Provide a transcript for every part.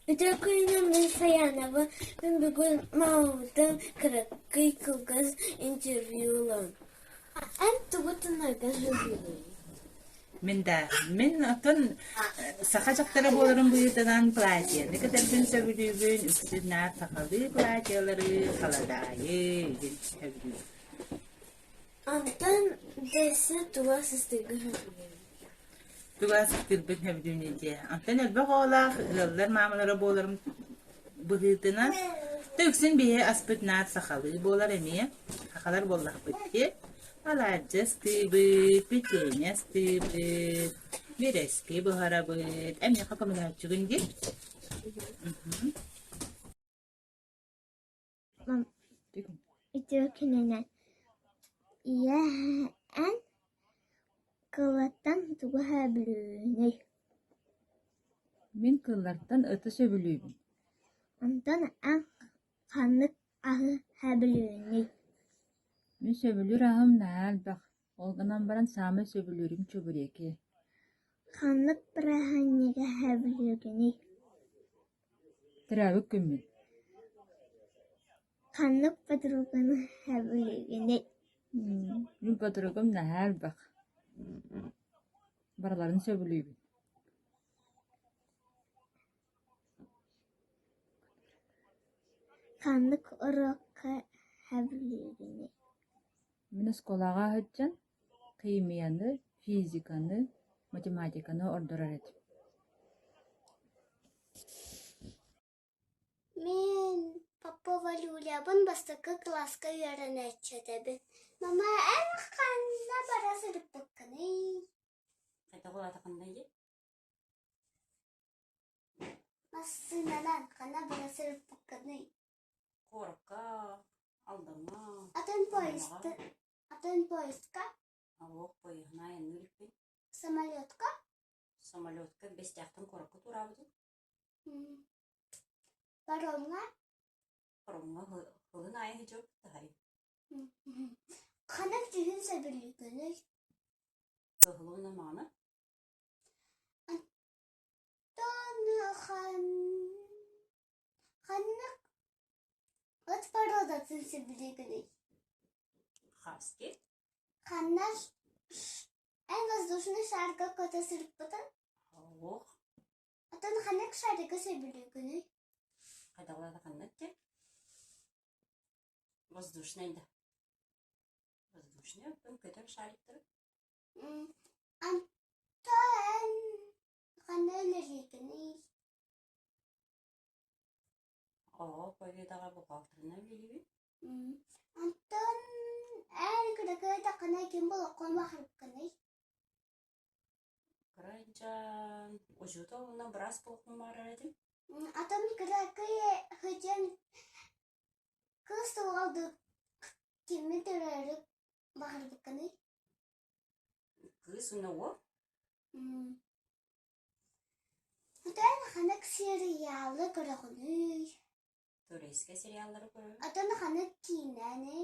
Үтүө күнүнэн мин Саянабын. Мин бүгүн маамабыттан кыракый кылгас интервью ылам. Эн тугу тунаргын сөбүлүүгүн? Мин да, мин оттон саха дьахтара буоларым быһыытынан платьены кэтэрбин сөбүлүүбүн, үксүн наар сахалыы платьелары, халадаайы игин сөбүлүүбүн. Онтон дэсэ туга сыстыыргын сөбүлүүгүн? Туга сыстыырбын сөбүлүүнүй диэ. Онтон элбэх оҕолоох ыаллар маамалара буоларым быһыытынан, да үксүн биһи аспыт наар сахалыы буолар эмиэ. Сахалар буоллахпыт дии. Алаадьы астыыбыт, печенье астыыбыт, бирэски буһарабыт. Эмиэхэ көмөлөһөөччүгүн дии. Үтүө күнүнэн Ийээ, эн кылаттан тугу сөбүлүүнүй? Мин кыллартан ыты сөбүлүүбүн. Онтон эн ханнык аһы сөбүлүүнүй? Мин сөбүлүүр аһым наһаа элбэх, ол гынан баран саамай сөбүлүүрүм чебуреки. Ханнык бырааһынньыгы сөбүлүүгүнүй? Төрөөбүт күммүн. Ханнык подруганы сөбүлүүгүнүй? Мин подругам наһаа элбэх, барыларын сөбүлүүбүн. Ханнык уруокка сөбүлүүгүнүй? Мин оскуолаҕа сылдьан химияны, физиканы, математиканы ордорор этим. Мин Попова Люлябын бастакы кылааска үөрэнээччи этэбин. Мама, эн ханна бара сырыппыккыный? Хайдах улаатаххыный? Массыынанан ханна бара сырыппыккыный? Куоракка, Алдаҥҥа, Атын поезд, атын поездка? Оһох поеһынан айанныыр иликпин. Самолетка? Самолетка Бэстээхтэн куоракка туораабытым. Паромҥа? Паромҥа һылын аайы сылдьыбыт таһай. Ханнык дьүһүн сөбүлүүгүнүй? Кыһыл уонна мааны. Онтон ханнык ыт породатын сөбүлүүгүнүй? Хаски. Ханна эн воздушный шарга көтө сырыппытын? Оһох. Оттон ханнык шаригы сөбүлүүгүнүй? Хайдах ханнык диэн? Воздушный да. Воздушный оттон көтөр шариктары. Антон ханна үлэлиигиний? Оҕо победаҕа бухгалтерынан үлэлиибин. Онтон эн кыракый ким болоххун баҕарбыккыный? Кырайдьан учуутал уонна быраас буолуохпун баҕарар этим. Атын кыракый сылдьан кыыс туһалдык кими төрөөрү баҕарбыккыный? Кыыс уонна уол. Атын ханнык сериалы көрөҕүнүй? Турецкай сериаллары көрөбүн. Атын ханнык киинэни?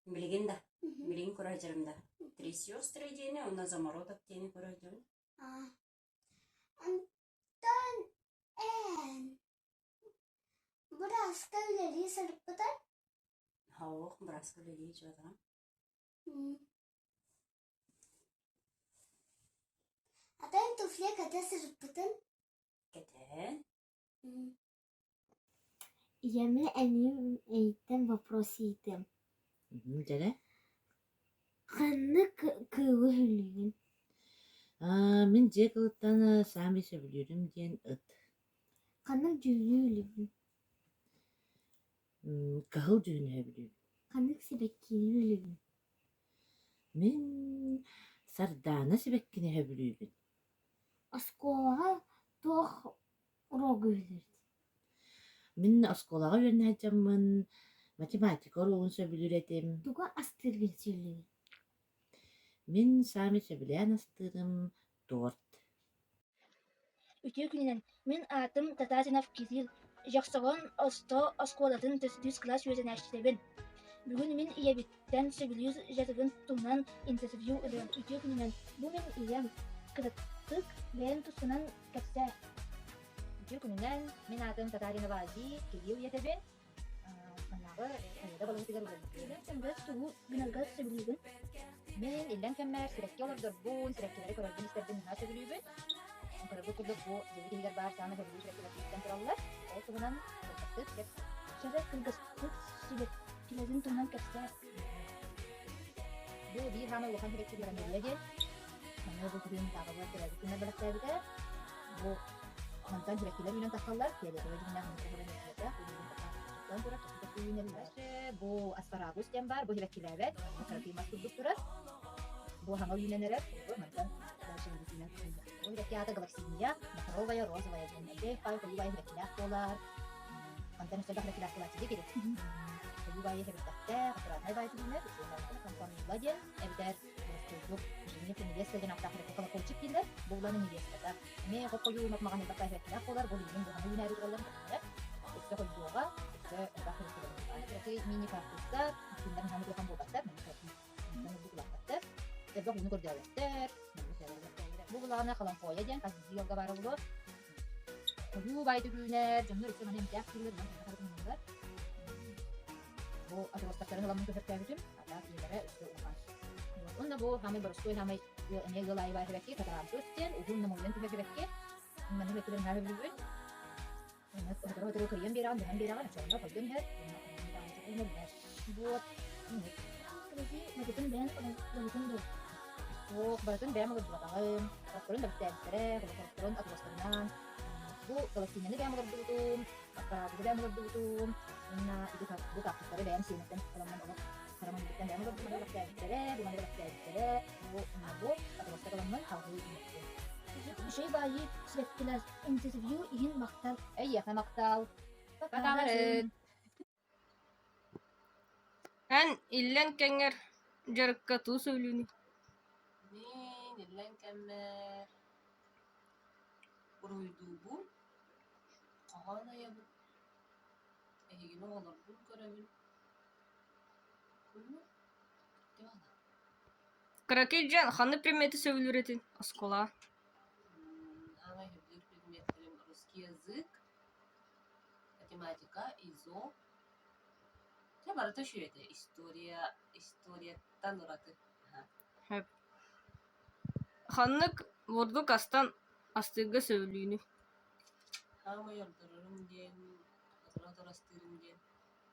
Билигин да, билигин көрө сылдьарым да. Три сестры диэни уонна Замородок диэни көрө сылдьабын. Онтон эн бырааска үлэлии сырыппытыҥ? Суох, бырааска үлэлии сылдьыбатаҕым. Атын туфля кэтэ сырыппытыҥ? Кэтэн. Ийэми эмиэ эйиттэн вопрос ыйытыам. Дьэрэ. Ханнык кыылы сөбүлүүгүн? Аа, мин дьиэ кылыттан саамай сөбүлүүрүм диэн ыт. Ханнык дьүһүнү сөбүлүүгүн? Кыһыл дьүһүнү сөбүлүүбүн. Ханнык сибэккини сөбүлүүгүн? Мин сардаана сибэккини сөбүлүүбүн. Оскуолаҕа туох уруогу үөрэтэр? Мин оскуолаҕа үөрэнэ сылдьаммын математика уруогун сөбүлүүр этим. Тугу астыыргын сөбүлүүгүн? Мин саамай сөбүлээн астыырым торт. Үтүө күнүнэн! Мин аатым Татаринов Кирилл, Дьохсоҕон орто оскуолатын төрдүс кылаас үөрэнээччитэбин. Бүгүн мин ийэбиттэн сөбүлүүр дьарыгын туһунан интервью ылыам. Үтүө күнүнэн! Бу мин ийэм. Кыратык бэйэҥ тускунан кэпсээ. Үтүө күнүнэн, мин аатым Татаринова Ази, Кирилл ийэтэбин. Маннааҕы Хайада балыыһатыгар үлэлиибин. Иллэҥ кэмҥэр тугу гынаргар сөбүлүүгүн? Мин иллэҥ кэммэр сибэкки олордорбун, сибэккилэри көрөрбүн-истэрбин наһаа сөбүлүүбүн. Көрөргүт курдук бу дьиэбит иһигэр баар саамай сөбүлүүр сибэккилэр тураллар. Ол туһунан кылгастык кэп. Сөбө кылгастык сибэккилэрин туһунан кэпсээ. Бу биир саамай улахан сибэкки пирамида диэн. Манна бу күһүн тааҕыбар төрөөбүт күннэр бэлэхтээбитэ. Бу мантан сибэккилэр үүнэн тахсаллар. Фиолетовай дьүһүннээх муҥкуһуран үүнүөхтээх. Үүнэн турар, үүнэллэр. Бу аспарагус диэн баар, бу сибэккилээбэт, кыракый мас курдук турар. Бу хаҥа үүнэн эрэр, бу мантан дальше үүнэн Бу сибэкки аата галаксиния, махровая, розовая диэн. Элбэх баай хойуу баай сибэккилээх буолар. Мантан өссө элбэх сибэккилээх буолааччы дии Хойуу баайы сэбирдэхтээх, аккуратнай баай түгүнэр, кампанула диэн, эбэтэр курдук жених невеста диэн ааттаах эбэтэр колокольчик дииллэр. Бу уланы невестата. Эмиэ хоп-хойуу мат-маҕан элбэх баай сибэккилээх буолар, бу билигин бу хаҥа үүнээри тураллар, өссө хойдуоҕа, өссө элбэх сибэккилэр. Кыракый мини-кактустар, кинилэр наһаа улахан буолбаттар, манна ордук улааппаттар. Элбэх ууну көрдөөбөттөр. Бу булаҕына халанхоя диэн хас биирдии ыалга баар буолуо. Хойуу баайдык үүнэр, дьоннор үксэ маны эмтээх дииллэр, онон Бу отростактарын ыламмын көһөртөөбүтүм, атаах ийэлэрэ өссө улахан. Уонна бу хаамай боростуой хаамай эмиэ ыал аайы баар сибэкки, катарамтус диэн уһун намылыйан түһэр сибэкки. Манна сибэккилэрин наһаа сөбүлүүбүн. Сотору-сотору кырыйан биэрэҕин, быһан биэрэҕин, оччоҕуна хойдон иһэр. Уонна Вот. Скажи, барытын бэйэҥ олорбутуҥ дуо? Суох, барытын бэйэм олордубатаҕым. Сорохторун да бүтээбиттэрэ, сорохторун отростарынан. Бу галактинаны бэйэм олордубутум, аппаратуры бэйэм олордубутум, уонна ити бу кактустары бэйэм сиэмэттэн ыламмын олох харамайбыттан бэйэм олордубутум, бэлэхтээбиттэрэ, бу маны бэлэхтээбиттэрэ, бу бу отросток ыламмын салгыы үүнэттим. Үчүгэй баайы сибэккилэр интервью иһин махтал. Эйиэхэ махтал. Пока-ларын. Эн иллэҥ кэмҥэр дьарыкка тугу сөбүлүүнүй? Мин иллэҥ кэммэр уруһуйдуубун, хоһоон айабын, эһигини оҕолорбун көрөбүн. Уну Кыракый дьон ханнык предмети сөбүлүүр этиҥ оскуолаҕа? Саамай сөбүлүүр предметтэрим русский язык, математика, ИЗО. Дьэ барыта үчүгэй этэ история, историяттан ураты. Сөп. Ханнык бурдук астан астыырга сөбүлүүнүй? Саамай ордорорум диэн, сотору-сотору астыырым диэн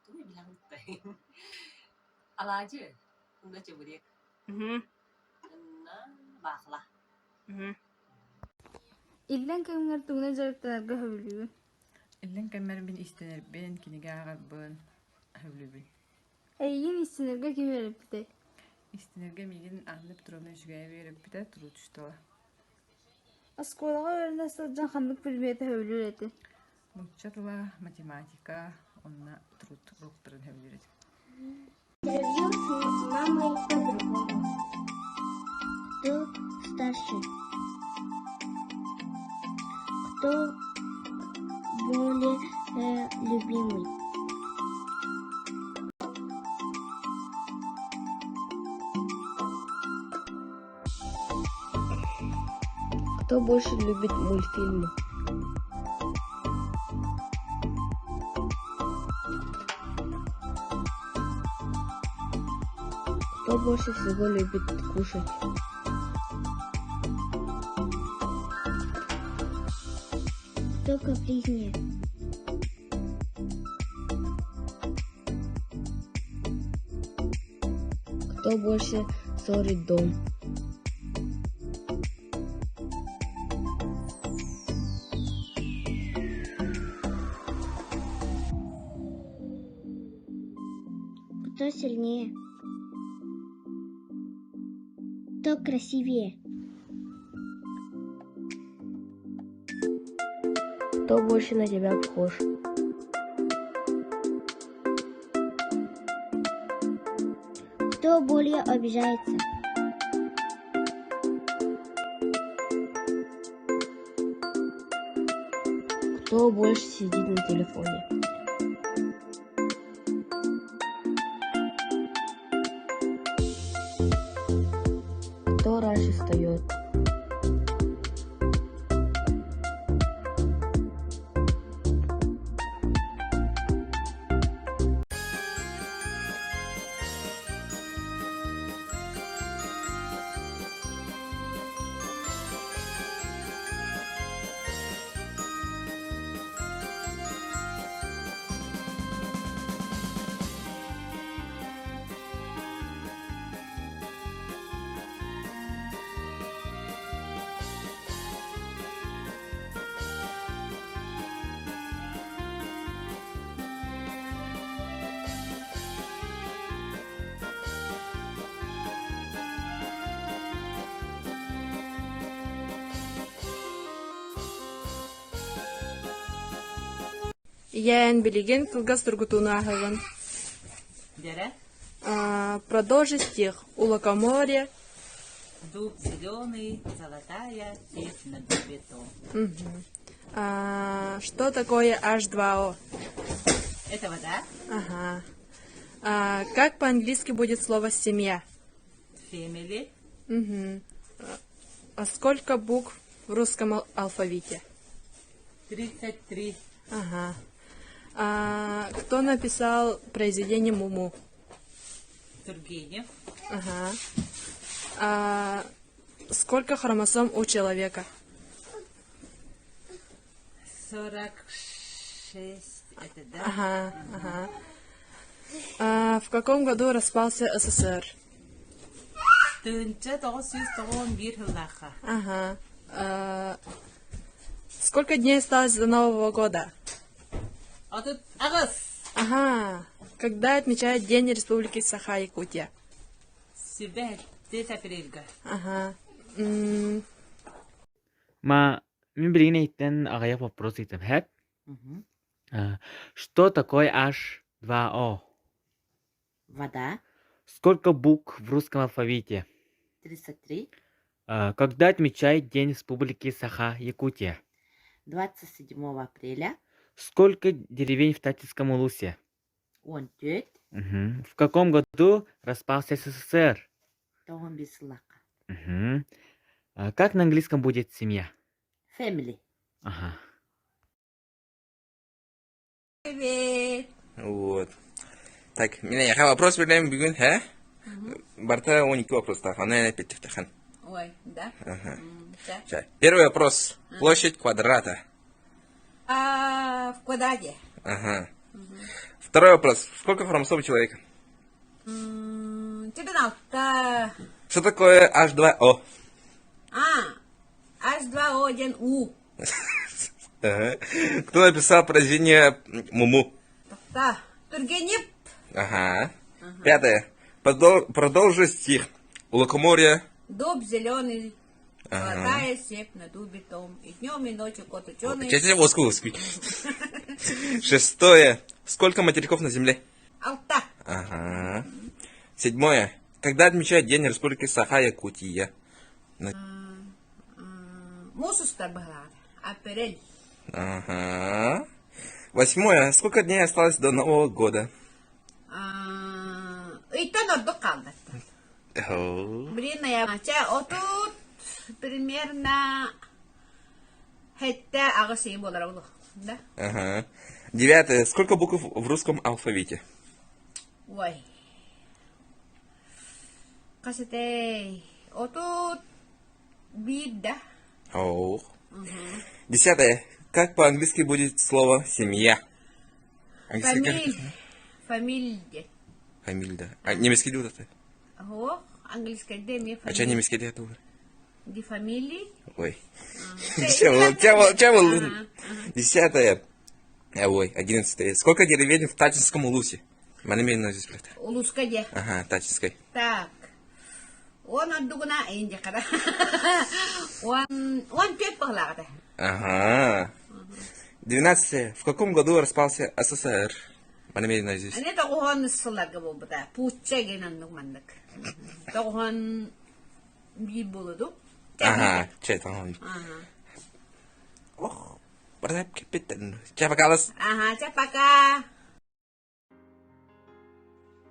тугу билэҕин Алаадьы, уонна чебурек. Уонна баахыла. Иллэҥ кэмҥэр тугунан дьарыктанарга сөбүлүүгүн? Иллэҥ кэммэр мин иистэнэрбин, кинигэ ааҕарбын сөбүлүүбүн. Эйигин иистэнэргэ ким үөрэппитэй? Иистэнэргэ миигин Анна Петровна Үчүгэйэ үөрэппитэ, туручтала. Оскуолаҕа үөрэнэ сылдьан ханнык предмети сөбүлүүр этиҥ? Нуучча тыла, математика уонна труд уруоктарын сөбүлүүр этим. Интервью с мамой по-другому. Кто старше? Кто более любимый? Кто больше любит мультфильмы? Кто больше всего любит кушать? Кто капризнее? Кто больше ссорит дом? Кто сильнее? Кто красивее? Кто больше на тебя похож? Кто более обижается? Кто больше сидит на телефоне? Кто раньше встает? Ийээн билигин кылгас тургутууну ааһыгын. Дьэрэ. Продолжи стих. У лукоморья Дуб зеленый, золотая сеть на дубе том. А, что такое H2O? Это вода. Ага. А, как по-английски будет слово «семья»? Family. Угу. А сколько букв в русском алфавите? 33. Ага. А, кто написал произведение Муму? Тургенев. Ага. А, сколько хромосом у человека? 46. Это да? Ага, ага. А, в каком году распался СССР? Тыһыынча 991 сыллаахха. Ага. А, сколько дней осталось до Нового года? 38. Ага. Когда отмечают День Республики Саха-Якутия? 27 апрельга. Ага. М, Ма, мин билигин эйтэн аҕыйах вопрос ыйтам һэп. Что такое H2O? Вода. Сколько букв в русском алфавите? 33. Когда отмечают День Республики Саха-Якутия? 27 апреля. Сколько деревень в Татинском улусе? 14. Мгм. В каком году распался СССР? 95 сыллаахха. Мгм. А как на английском будет семья? Family. Ага. Привет. Вот. Так, меня вопрос берем бүгүн, һэ? Барта 12 вопрос Она эппиттиэхтээххин. Ой, да? Ага. Да. Чэ. Первый вопрос. Площадь квадрата. А, в квадрате. Ага. Второй вопрос. Сколько хромосом у человека? Тебе налта. Что такое H2O? А, H2O1 У. Ага. Кто написал произведение Муму? Да. Тургенев. Ага. Пятое. Продолжи стих. У лукоморья. Дуб зеленый. Ага. Золотая сепь на дубе том. И днем, и ночью кот ученый. Честно, воску Шестое. Сколько материков на Земле? Алта. Ага. Седьмое. Когда отмечают День Республики Саха-Якутия? Муус устар быһыылаах. Апрель. Ага. Восьмое. Сколько дней осталось до Нового года? Ыйтан ордук хаалла. Блин, я чэ отут примерно сэттэ аҕыс ый буолара буолуо. Да? Ага. Девятое. Сколько букв в русском алфавите? Ой. Хас этэй? 31 да? Ох. Десятое. Как по-английски будет слово семья? Английский как? Фамиль. Фамилия. Фамилия, да. А немецкий вот это? Ох, английский да эмиэ А что фамилия. немецкий это? Ди фамилии. Ой. Чем, Десятое. Ой, 11-е. Сколько деревень в Татинском улусе? Манымейно здесь, блядь. Улууска дии. Ага, Татинской. Так. Уон ордугуна инжекара. 14 быһыылаах этэ. Ага. 12-е. В каком году распался СССР? Манымейно здесь. Аны тоҕуһун сылларга буолбута. Пуучча диэн оннук маннык. 91 буолуду. Ага, че там? Ага. Ох, барда кеппиттен. Че пока Ага, чэ пока.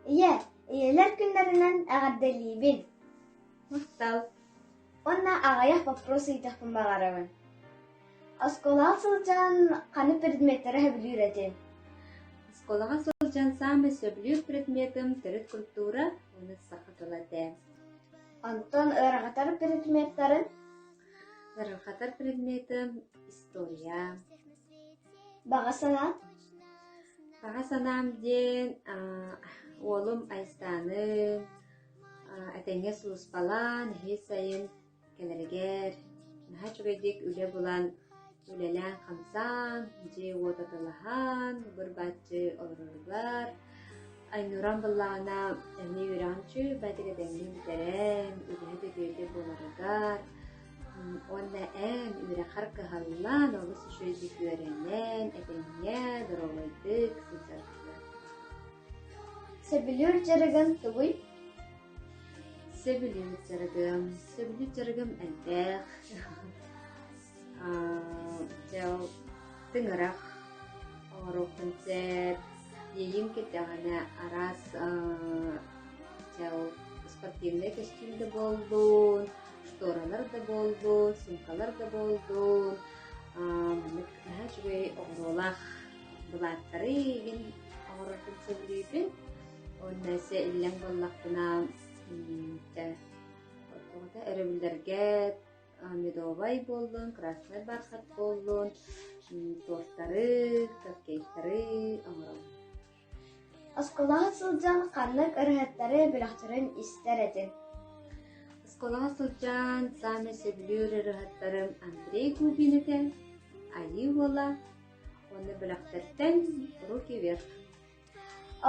Ийэ, ийэлэр күннэринэн эҕэрдэлиибин! Махтал. Уонна аҕыйах боппуруос ыйытыахпын баҕарабын. Оскуолаҕа сылдьан ханнык предметтэри сөбүлүүр этиҥ? Оскуолаҕа сылдьан саамай сөбүлүүр предметым төрүт культура уонна саха тыла этэ. Онтон ыарахатар предметтарын? Ыарырҕатар предметым история. Баҕа санаа? Баҕа санаам диэн уолум Айстааным этэҥҥэ сулууспалаан, эһиил сайын кэлэригэр наһаа үчүгэйдик үлэ булан, үлэлээн-хамсаан, дьиэ-уот атылаһан, быр-бааччы олороругар, Айнуран буллаҕына эмиэ үөрэҕин үчүгэйдик этэҥҥэ бүтэрэн, үлэһит үтүөтэ буоларыгар уонна эн үөрэххэ үөрэххэр кыһаллан, олус үчүгэйдик үөрэнэн, этэҥҥэ, доруобайдык сылдьаргытыгар. Сөбүлүүр дьарыгын тугуй? Сөбүлүүр дьарыгым, сөбүлүүр дьарыгым элбэх. Дьэ ол тыҥырах оҥоруохпун сөп, иэйиим кэллэҕинэ араас дьэ ол спортивнай көстүүм да буоллун, шторалар да буоллун, суумкалар да буоллун, маннык наһаа үчүгэй оҕуруолаах былааттары игин оҥорорбун сөбүлүүбүн. Уонна өссө иллэҥ буоллахпына дьэ тоҕото өрөбүллэргэ медовай буоллун, красный бархат буоллун, тортары, капкейктары оҥоробун. Оскуолаҕа сылдьан ханнык ырыаһыттары бөлөхтөрүн истэр этиҥ? Оскуолаҕа сылдьан саамай сөбүлүүр ырыаһыттарым Андрей Губин этэ, Айыы Уола уонна бөлөхтөртөн Руки вверх.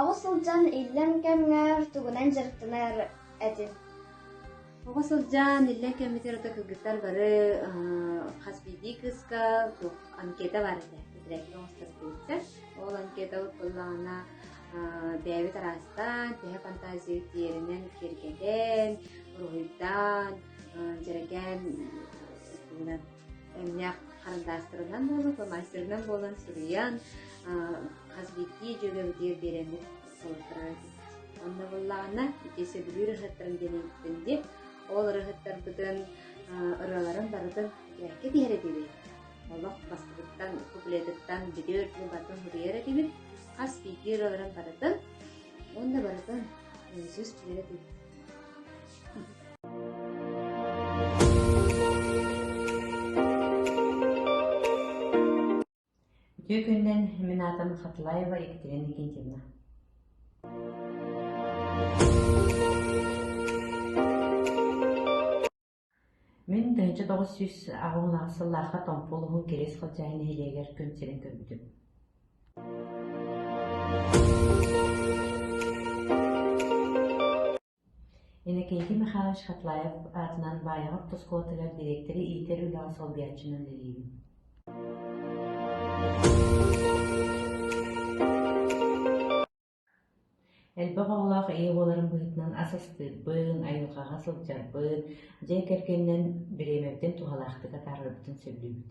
Оҕо сылдьан иллэҥ кэмҥэр тугунан дьарыктанар этиҥ? Оҕо сылдьан иллэҥ кэммитигэр ото кыргыттар бары хас биирдии кыыска туох анкета баар этэ, тэтэрээккэ оҥостор этибиттэр. Ол анкетабыт буоллаҕына бэйэбит араастаан, төһө фантазиябыт тиийэринэн киэргэтэн, уруһуйдаан, дьэрэкээн тугунан эмнээх харандаастарынан буолан, фломастерынан буолан суруйан, хас биирдии дьүөгэбитигэр биэрэммит толорторор этибит. Онно буоллаҕына ити сөбүлүүр ырыһыттарын диэн ыйыттын дии. Ол ырыһыттарбытын ырыаларын барытын тэтэрээккэ тиһэр этибит. Олох бастакыттан куплетыттан бүтүөр диэн барытын суруйар этибит. Хас биирдии ырыаларын барытын уонна барытын наизусть билэр этибит. Үтүө күнүнэн, мин аатым Хатлаева Екатерина Никитьевна. Мин 1998 сыллаахха Томпо улууһун Кириэс Халдьаайы нэһилиэгэр күн сирин көрбүтүм. Иннокентий Михайлович Хатлаев аатынан Баайаҕа орто оскуолатыгар дириэктэри иитэр үлэҕэ солбуйааччынан үлэлиибин. Элбэх оҕолоох ийэ буоларым быһыытынан ас астыырбын, айылҕаҕа сылдьарбын, дьиэ кэргэнинэн бириэмэбитин туһалаахтык атаарарбытын сөбүлүүбүт.